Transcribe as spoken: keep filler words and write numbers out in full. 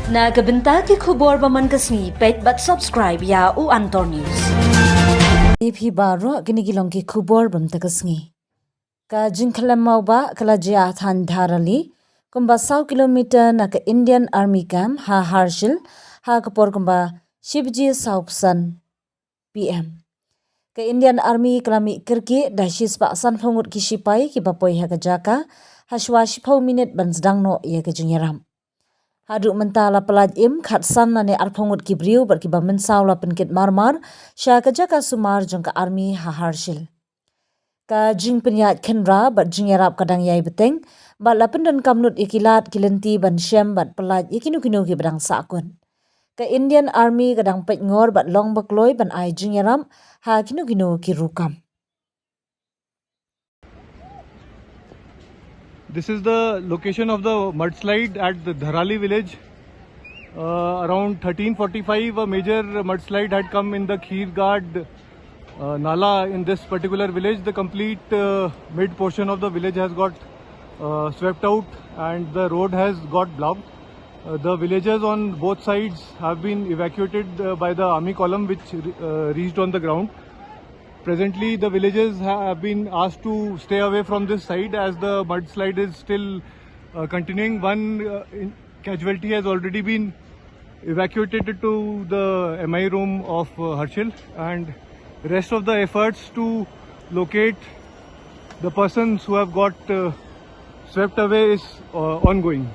Na ka bynta ki khubor ba man ka sngi, peit bad subscribe ïa U Antor News. Ïa phi baroh, kine ki long ki khubor ba man ka sngi. Ka jingkhlem mawbah ka la jia ha thaiñ Dharali, kumba saw kilometer na ka Indian Army Camp ha Harshil, ha ka por kumba shi baje saw phew san P M. Ka Indian Army ka la mih kyrkieh da shispah sanphew ngut ki shipai kiba poi ha ka jaka, ha shuwa shiphew minit ban sdang noh ïa ka jingïarap. Haduh mynta la pyllait im khatsan lane arphew ngut ki briew bad kiba mynsaw la pynkit marmar sha ka jaka sumar jong ka Army ha Harshil. Ka jingpynïaid khynra bad jingïarap ka dang ïai bteng, bad la pyndonkam lut ïa ki lad ki lynti ban shem bad pyllait ïa kino kino kiba dang sahkut. Ka Indian Army ka dang peit ngor bad long bakloi ban ai jingïarap ha kino kino ki rukom. This is the location of the mudslide at the Dharali village. Uh, around thirteen forty-five, a major mudslide had come in the Kheergad, uh, Nala in this particular village. The complete, uh, mid portion of the village has got, uh, swept out, and the road has got blocked. Uh, the villagers on both sides have been evacuated, uh, by the army column, which re- uh, reached on the ground. Presently, the villagers ha- have been asked to stay away from this side as the mudslide is still, uh, continuing. One, uh, in- casualty has already been evacuated to the M I room of, uh, Harshil, and rest of the efforts to locate the persons who have got, uh, swept away is, uh, ongoing.